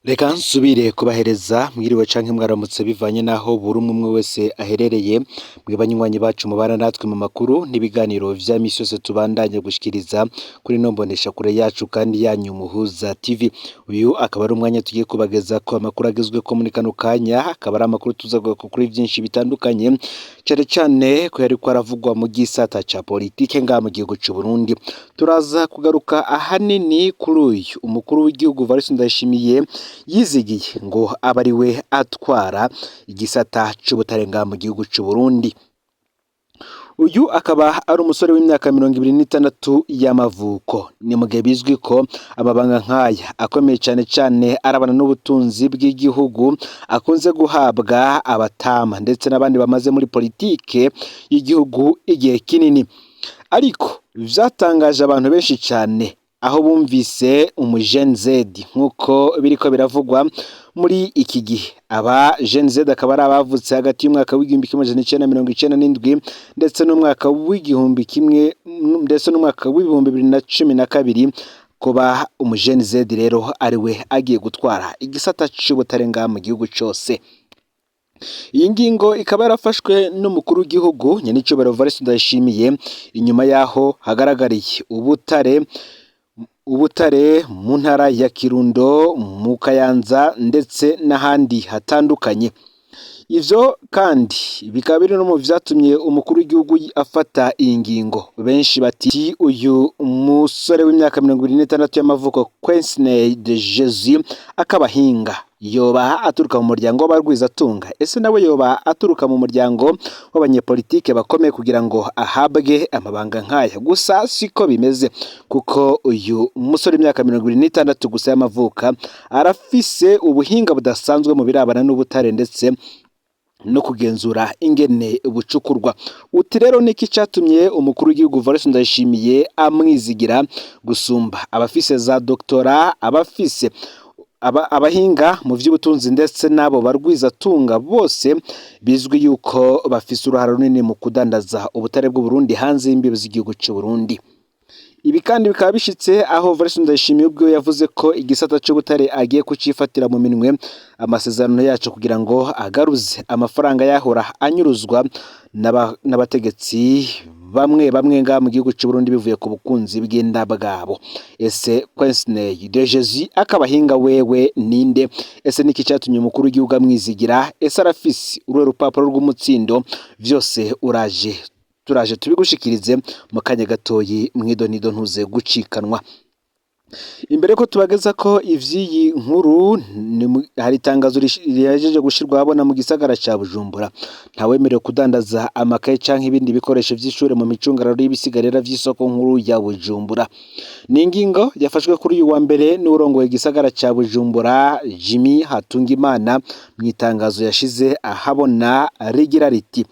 Reka nsubire kubahereza mwiriwe canke mwaramutse bivanye naho buri umwe umwe wese aherereye. Mwe banywanyi bacu mubana natwe mu makuru n'ibiganiro vya misi yose tubandanye gushikiriza kuri ino mboneshakure yacu kandi yanyu Muhuza TV. Uyu akaba ari umwanya tugiye kubagezako amakuru agezweko muri kano kanya, akaba ari amakuru tuza kugaruka kuri vyinshi bitandukanye, cane cane ko yariko aravugwa mu gisata ca politike ngaha mu gihugu c'Uburundi. Turaza kugaruka ahanini kuri uyu umukuru w'igihugu Evariste Ndayishimiye yizigiye ngo abe ari we atwara igisata c'ubutare ngaha mu gihugu c'Uburundi. Uyu akaba ari umusore w'imyaka 26 y'amavuko. Ni mugihe bizwi ko amabanga nk'aya akomeye cane cane arabana n'ubutunzi bw'igihugu akunze guhabwa abatama ndetse n'abandi bamaze muri politike y'igihugu igihe kinini. Ariko vyatangaje abantu benshi cane aho bumvise umu Gen Z nk'uko biriko biravugwa muri iki gihe. Aba Gen Z akaba ari abavutse hagati y'umwaka w'1997 ndetse n'umwaka w'igihumbi kimwe ndetse n'umwaka w'2012, kuba umu Gen Z rero ari we agiye gutwara igisata c'ubutare ngaha mu gihugu cose. Iyi ngingo ikaba yarafashwe n'umukuru w'igihugu nyenicubahiro Evariste Ndayishimiye inyuma yaho hagaragariye ubutare mu ntara ya Kirundo, mu Kayanza ndetse n'ahandi hatandukanye. Ivyo kandi bikaba biri no mu vyatumye umukuru w'igihugu afata iyi ngingo. Benshi bati uyu musore w'imyaka 26 y'amavuko Quincy de Jesus akabahinga yoba aturuka mu muryango w'abarwizatunga. Ese nawe yoba aturuka mu muryango w'abanyepolitike bakomeye kugira ngo ahabwe amabanga nk'aya? Gusa siko bimeze, kuko uyu musore w'imyaka 26 gusa y'amavuka arafise ubuhinga budasanzwe mu birabana n'ubutare ndetse no kugenzura ingene bucukurwa. Uti rero niki catumye umukuru w'igihugu Evariste Ndayishimiye amwizigira gusumba abafise za doktora, abafise abahinga mu vy'ubutunzi ndetse n'abo barwizatunga bose bizwi yuko bafise uruhara runini mu kudandaza ubutare bw'Uburundi hanze y'imbibe z'igihugu c'Uburundi. Ibi kandi bikaba bishitse aho Evariste Ndayishimiye ubwiwe yavuze ko igisata c'ubutare agiye kucifatira mu minwe amasezerano yaco kugira ngo agaruze amafaranga yahora anyuruzwa n'abategetsi bamwe bamwe ngaha mu gihugu c'Uburundi bivuye ku bukunzi bw'inda bwabo. Ese Quincy de Jesus akabahinga wewe ninde? Ese niki catumye umukuru w'igihugu amwizigira? Ese arafise uruhe rupapuro rw'umutsindo? Vyose uraje turaje tubigushikirize mu kanya gatoyi mwidonido, ntuze gucikanwa. Imbere ko tubageza ko ivy'iyi nkuru, hari itangazo rihejeje gushirwa ahabona mu gisagara ca Bujumbura. Ntawemerewe kudandaza amakaye canke ibindi bikoresho vy'ishure mu micungararo y'ibisigarira vy'isoko nkuru ya Bujumbura. Ni ingingo yafashwe kuri uyu wa mbere n'uwurongoye igisagara ca Bujumbura Jimmy Hatungimana mw'itangazo yashize ahabona rigira riti: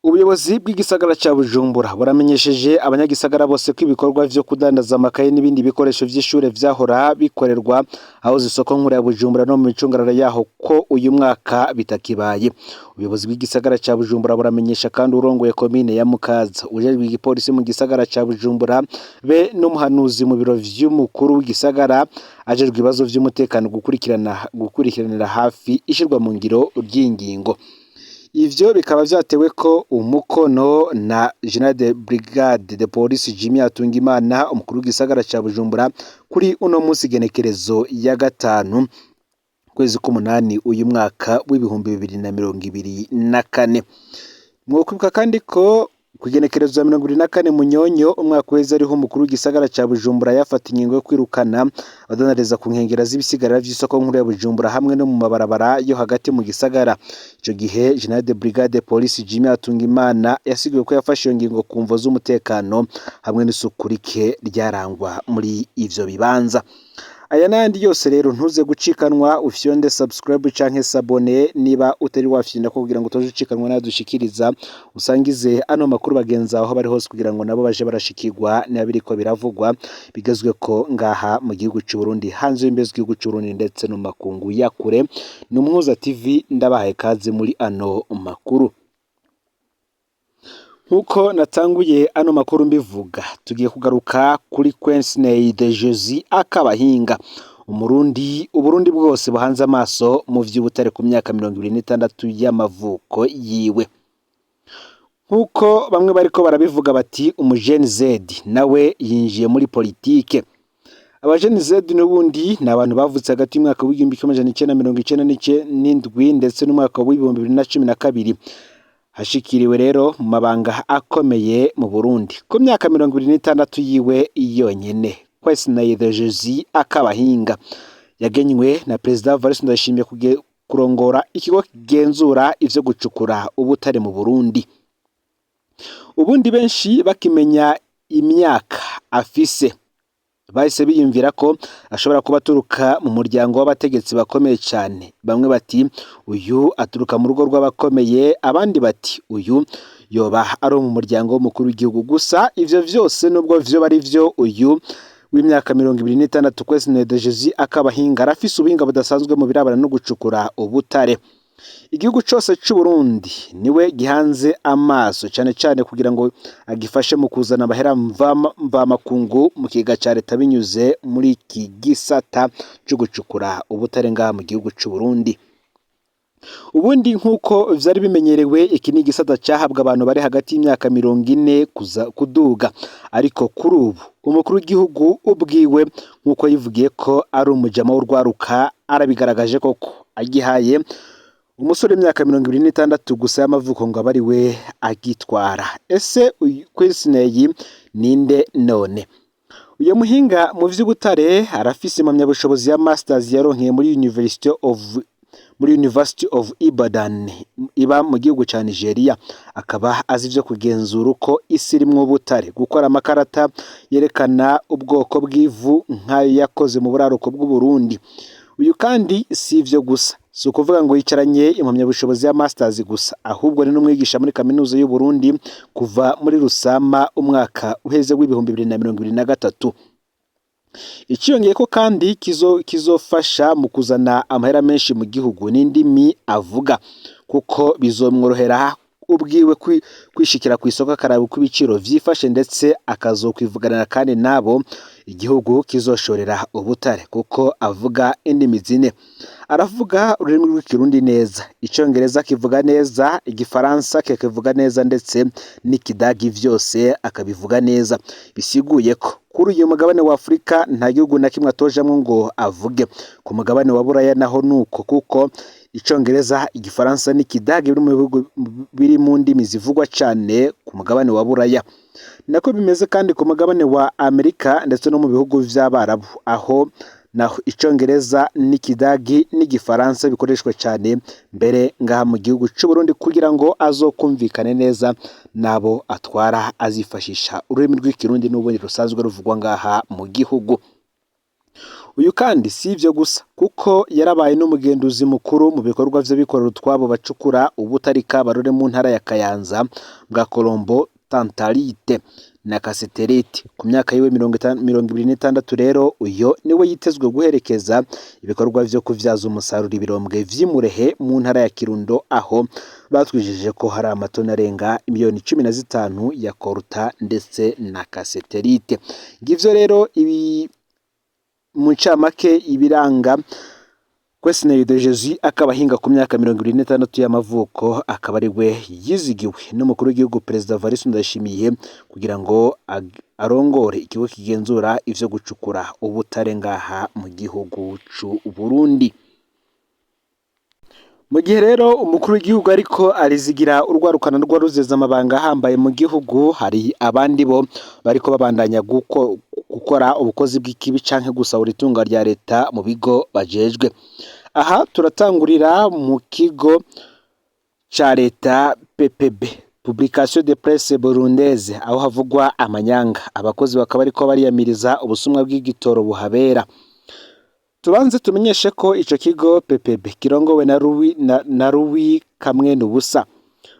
Ubuyobozi bw'igisagara ca Bujumbura buramenyesheje abanyagisagara bose ko ibikorwa vyo kudandaza amakaye n'ibindi bikoresho vy'ishure vyahora bikorerwa aho isoko nkuru ya Bujumbura no mu micungararo yaho ko uyu mwaka bitakibaye. Ubuyobozi bw'igisagara ca Bujumbura buramenyesha kandi urongoye komine ya Mukaza, ujejwe igipolisi mu gisagara ca Bujumbura be n'umuhanuzi mu biro vy'umukuru w'igisagara ajejwe ibibazo vy'umutekano gukurikiranira hafi ishirwa mu ngiro ry'ingingo. Ivyo bikaba vyatewe ko umukono na General de Brigade de Police Jimmy Hatungimana, umukuru w'igisagara ca Bujumbura, kuri uno munsi genekerezo ya 5 kwezi k'umunani uyu mwaka w'2024. Mwokwibuka kandi ko kw'igenekerezo ya 24 Munyonyo umwaka uheze ariho umukuru w'igisagara ca Bujumbura yafata ingingo yo kwirukana abadandariza ku nkengera z'ibisigarira vy'isoko nkuru ya Bujumbura hamwe no mu mabarabara yo hagati mu gisagara. Ico gihe General de Brigade Police Jimmy Hatungimana yasiguye ko yafashe iyo ngingo ku mvo z'umutekano hamwe n'isuku rike ryarangwa muri ivyo bibanza. Aya n'ayandi yose rero ntuze gucikanwa, ufyonde subscribe canke s'abonner niba utari wafyonda ko kugira ngo utoje ucikanwa nadushikiriza, usangize ano makuru bagenzi aho bari hose kugira ngo nabo baje barashikirwa niba biriko biravugwa bigezweko ngaha mu gihugu c'Uburundi, hanze y'imbibe z'igihugu c'Uburundi ndetse no mu makungu ya kure. Ni Umuhuza TV, ndabahaye kaze muri ano makuru. Nk'uko natanguye ano makuru mbivuga, tugiye kugaruka kuri Quesney de Jesus Akabahinga, Umurundi Uburundi bwose buhanze amaso mu vy'ubutare ku myaka 26 y'amavuko yiwe. Nk'uko bamwe bariko barabivuga bati umujene Z nawe yinjiye muri politike. Abajene Z n'ubundi ni abantu bavutse hagati y'umwaka w'1997 ndetse n'umwaka w'2012. Hashikiriwe rero mu mabanga akomeye mu Burundi. Ku myaka 26 yiwe yonyene, Quesney de Jesus Akabahinga yagenywe na Perezida Evariste Ndayishimiye kurongora ikigo kigenzura ivyo gucukura ubutare mu Burundi. Ubundi benshi bakimenya imyaka afise bahise biyumvira ko ashobora kuba aturuka mu muryango w'abategetsi bakomeye cyane. Bamwe bati uyu aturuka mu rugo rw'abakomeye, abandi bati uyu yoba ari mu muryango w'umukuru w'igihugu. Gusa ivyo vyose nubwo vyo bari vyo, uyu w'imyaka 26 Quesney de Jesus Akabahinga arafise ubuhinga budasanzwe mu birabana no gucukura ubutare. Igihugu cose c'Uburundi niwe gihanze amaso cane cane kugira ngo agifashe mu kuzana amahera mvamakungu mu kigega ca leta binyuze muri iki gisata co gucukura ubutare ngaha mu gihugu c'Uburundi. Ubundi nk'uko vyari bimenyerewe, iki ni igisata cahabwa abantu bari hagati y'imyaka 40 kuza kuduga, ariko kuri ubu umukuru w'igihugu ubwiwe nk'uko yivugiye ko ari umujama w'urwaruka arabigaragaje koko, agihaye umusore w'imyaka 26 gusa y'amavuko ngo abe ari we agitwara. Ese Quesney ninde none? Uyu muhinga mu vy'ubutare arafise impamyabushobozi ya masters yaronkeye muri University of Ibadan iba mu gihugu ca Nigeria, akaba azi ivyo kugenzura uko isi irimwo ubutare, gukora amakarata yerekana ubwoko bw'ivu nk'ayo yakoze mu buraruko bw'Uburundi. Uyu kandi si ivyo gusa, si ukuvuga ngo yicaranye impamyabushobozi ya masters gusa, ahubwo ni n'umwigisha muri kaminuza y'u Burundi kuva muri Rusama umwaka uheze w'2023. Iciyongeyeko kandi kizofasha mu kuzana amahera menshi mu gihugu n'indimi avuga, kuko bizomworohera ubwiwe kwishikira kw'isoko akaraba uko ibiciro vyifashe, ndetse akazokwivuganira kandi nabo igihugu kizoshorera ubutare, kuko avuga indimi zine. Aravuga ururimi rw'Ikirundi neza, Icongereza akivuga neza, Igifaransa akakivuga neza, ndetse n'Ikidagi vyose akabivuga neza. Bisiguye ko kuri uyu mugabane wa Afurika nta gihugu na kimwe atojamwo ngo avuge. Ku mugabane wa Buraya naho nuko, kuko Icongereza, Igifaransa n'Ikidagi biri mu bihugu biri mu ndimi zivugwa cane ku mugabane wa Buraya. Nako bimeze kandi ku mugabane wa Amerika ndetse no mu bihugu vy'Abarabu, aho naho Icongereza n'Ikidagi n'Igifaransa bikoreshwa cane, mbere ngaha mu gihugu c'Uburundi kugira ngo azokumvikane neza n'abo atwara azifashisha ururimi rw'Ikirundi n'ubundi rusanzwe ruvugwa ngaha mu gihugu. Uyu kandi si ivyo gusa, kuko yarabaye n'umugenduzi mukuru mu bikorwa vy'abikorera utwabo bacukura ubutare Kabarore mu ntara ya Kayanza bwa Colombo Tantalite na Cassiterite. Ku myaka yiwe 26 rero, uyo niwe yitezwe guherekeza ibikorwa vyo kuvyaza umusaruro ibirombwe vy'Imurehe mu ntara ya Kirundo, aho batwijeje ko hari amatoni arenga miliyoni 15 ya coltan ndetse na cassiterite. Ngivyo rero ibi mu ncamake ibiranga Quesney de Jesus Akabahinga ku myaka 26 y'amavuko, akaba ari we yizigiwe n'umukuru w'igihugu Perezida Evariste Ndayishimiye kugira ngo arongore ikigo kigenzura ivyo gucukura ubutare ngaha mu gihugu c'u Burundi. Mu gihe rero umukuru w'igihugu ariko arizigira urwarukana rwa ruzeza amabanga ahambaye mu gihugu, hari abandi bo bariko babandanya gukora ubukozi bw'ikibi canke gusahura itunga rya leta mu bigo bajejwe. Aha turatangurira mu kigo ca leta PPB, Publication de Presse Burundaise, aho havugwa amanyanga, abakozi bakaba bariko bariyamiriza ubusumwa bw'igitoro buhabera. Tubanze tumenyeshe ko ico kigo PPB kirongowe na Louis Kamwenubusa.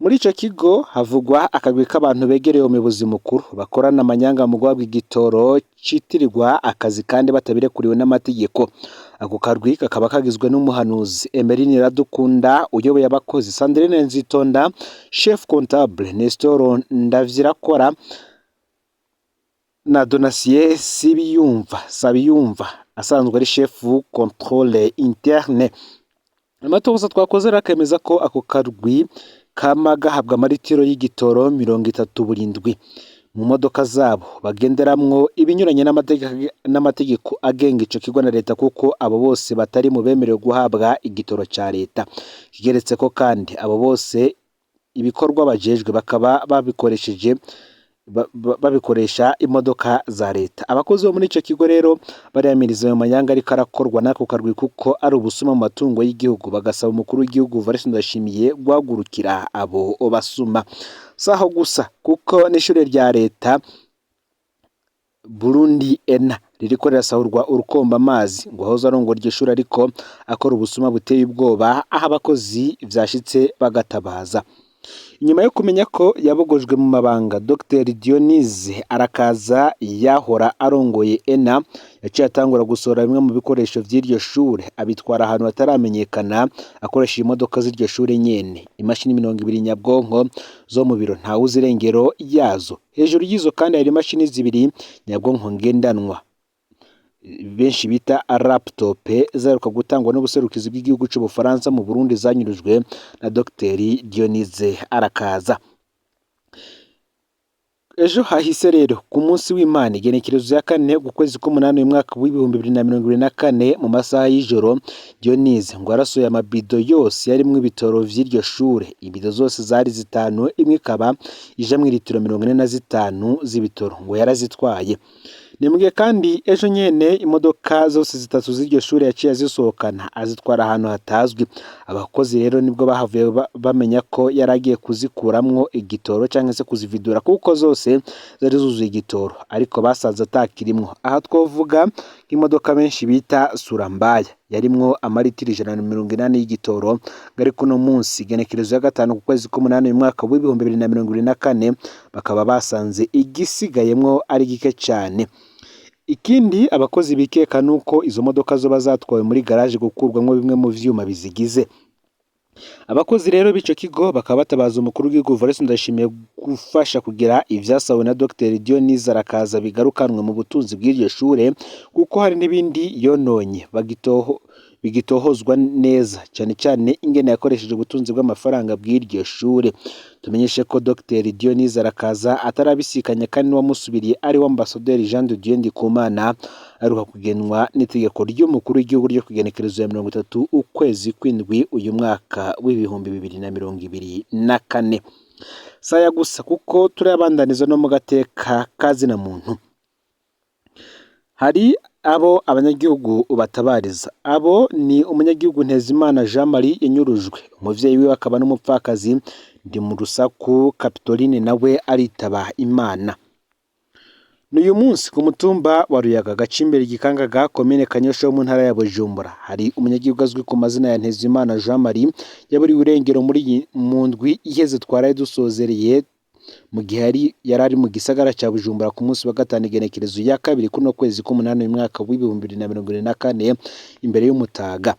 Muri ico kigo havugwa akagwi k'abantu begereye umuyobozi mukuru bakorana amanyanga mu guhabwa igitoro citirirwa akazi kandi batabirekuriwe n'amategeko. Ako karwi kakaba kagizwe n'umuhanuzi Emeline Iradukunda uyoboye abakozi, Sandrine Nzitonda chef comptable, Nestor Ndavyirakora na Donatien Sibiyumva Sabiyumva asanzwe ari chef contrôle interne. Amatohoza twakoze rero akemeza ko ako karwi kama gahabwa amaritiro y'igitoro 30 buri ndwi mu modoka zabo bagenderamwo, ibinyuranye n'amategeko agenga ico kigo na leta, kuko abo bose batari mu bemerewe guhabwa igitoro ca leta. Kigeretse ko kandi abo bose ibikorwa bajejwe bakaba babikoresheje babikoresha imodoka za leta. Abakozi bo muri ico kigo rero bariyamiriza ayo manyanga ariko arakorwa n'ako karwi, kuko ari ubusuma mu matungo y'igihugu, bagasaba umukuru w'igihugu Evariste Ndayishimiye guhagurukira abo basuma. Saho gusa, kuko n'ishure rya leta Burundi ENA ririko rirasahurwa urukomba amazi, ngo ahoze arongora iryo shure ariko akora ubusuma buteye ubwoba, aho abakozi vyashitse bagatabaza. Inyuma yo kumenya ko yabogojwe mu mabanga, Dr Dionise Arakaza yahora arongoye ENA yaciye atangura gusohora bimwe mu bikoresho vy'iryo shure, abitwara ahantu hataramenyekana akoresheje imodoka z'iryo shure nyene. Imashini 20 nyabwonko zo mu biro ntawuzi irengero yazo. Hejuru y'izo kandi hari imashini zibiri nyabwonko ngendanwa benshi bita laptop zaheruka gutangwa n'ubuserukizi bw'igihugu c'Ubufaransa mu Burundi, zanyurujwe na Dr Dionise Arakaza. Ejo hahise rero ku munsi w'Imana, igenekerezo ya 4 ukwezi k'umunani uyu mwaka w'2024, mu masaha y'ijoro, Dionise ngo yarasohoye amabido yose yarimwo ibitoro vy'iryo shure. Ibido zose zari zitanu, imwe ikaba ijamwo iritiro 45 z'ibitoro, ngo yarazitwaye. Ni mugihe kandi ejo nyene imodoka zose zitatu z'iryo shure yaciye azisohokana, azitwara ahantu hatazwi. Abakozi rero nibwo bahavuye bamenya ko yari agiye kuzikuramwo igitoro canke se kuzividura, kuko zose zari zuzuye igitoro, ariko basanze atakirimwo. Aha twovuga nk'imodoka benshi bita Surambaya yarimwo amaritiro 180 y'igitoro, ariko uno munsi igenekerezo ya 5 ku kwezi k'umunani uyu mwaka w'2024 bakaba basanze igisigayemwo ari gike cane. Ikindi abakozi bikeka nuko izo modoka zoba zatwawe muri garage gukurwamwo bimwe mu vyuma bizigize. Abakozi rero b'ico kigo bakaba batabaza umukuru w'igihugu Evariste Ndayishimiye gufasha kugira ivyasawe na Dr Dionise Arakaza bigarukanwe mu butunzi bw'iryo shure, kuko hari n'ibindi yononye bigitohozwa neza, cane cane ingene yakoresheje ubutunzi bw'amafaranga bw'iryo shure. Tumenyeshe ko Dr Dionise Arakaza atarabisikanya kandi n'uwamusubiriye ari we Ambasaderi Jean de Dieu Ndikumana aheruka kugenwa n'itegeko ry'umukuru w'igihugu ryo kugenekerezo ya 30 ukwezi kw'indwi uyu mwaka w'2024. Saya gusa, kuko turayabandaniza no mu gateka kazina muntu. Hari abo abanyagihugu batabariza. Abo ni umunyagihugu Ntezimana Jean Marie yanyurujwe, umuvyeyi wiwe akaba n'umupfakazi ndi mu rusaku Capitoline nawe aritaba Imana. N'uyu munsi ku mutumba wa Ruyaga, Gacimbiri Gikangaga, komine Kanyosha yo mu ntara ya Bujumbura, hari umunyagihugu azwi ku mazina ya Ntezimana Jean Marie yaburiwe irengero muri mu ndwi iheze twaraye dusozereye, mu gihe yari ari mu gisagara ca Bujumbura ku munsi wa gatanu igenekerezo ya 2 kuno kwezi k'umunani uyu mwaka w'2024 imbere y'umutaga.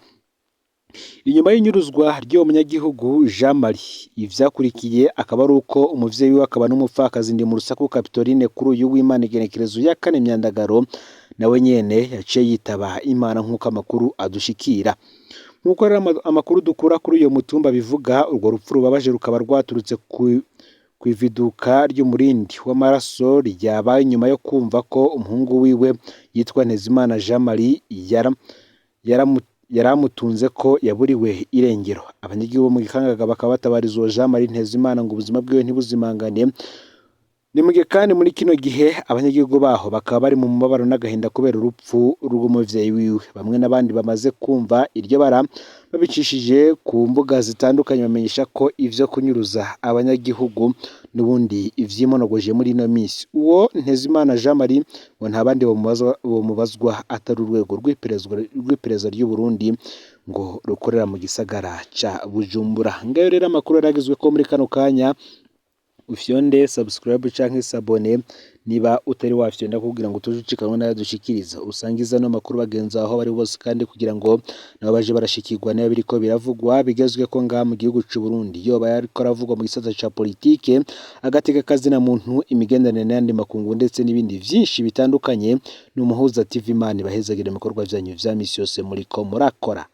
Inyuma y'inyuruzwa ry'uwo munyagihugu Jean Marie, ivyakurikiye akaba ari uko umuvyeyi wiwe akaba n'umupfakazi ndi mu rusaku Capitoline kuri uyu w'Imana igenekerezo ya 4 Myandagaro nawe nyene yaciye yitaba Imana, nk'uko amakuru adushikira. Nk'uko rero amakuru dukura kuri uyo mutumba bivuga, urwo rupfu rubabaje rukaba rwaturutse ku kw'ividuka ry'umurindi w'amaraso ryabaye nyuma yo kumva ko umuhungu wiwe yitwa Ntezimana Jean Marie yaramutunze ko yaburiwe irengero. Abanyagihugu bo mu Gikangaga bakaba batabariza uwo Jean Marie Ntezimana ngo ubuzima bwiwe ntibuzimangane. Ni mu gihe kandi muri kino gihe abanyagihugu baho bakaba bari mu mubabaro n'agahinda kubera urupfu rw'umuvyeyi wiwe. Bamwe n'abandi bamaze kumva iryo bara babicishije ku mbuga zitandukanye bamenyesha ko ivyo kunyuruza abanyagihugu n'ubundi ivyimonogoje muri ino misi. Uwo Ntezimana Jean Marie ngo nta bandi bomubazwa atari urwego rw'iperereza ry'u Burundi ngo rukorera mu gisagara ca Bujumbura. Ngayo rero amakuru yaragezwe ko muri kano kanya. Ufyonde subscribe canke s'abonner niba utari wafyonda kugira ngo utuje ucikanwe n'ayo dushikiriza. Usangiza ano makuru bagenzi aho bari bose kandi kugira ngo nabo baje barashikirwa niba biriko biravugwa bigezweko ngaha mu gihugu c'u Burundi, yoba yariko aravugwa mu gisata ca politike, agateka kazina muntu, imigenderanire n'ayandi makungu ndetse n'ibindi vyinshi bitandukanye. Ni Umuhuza TV. Imana ibahezagire mu bikorwa vyanyu vya misi yose muriko murakora.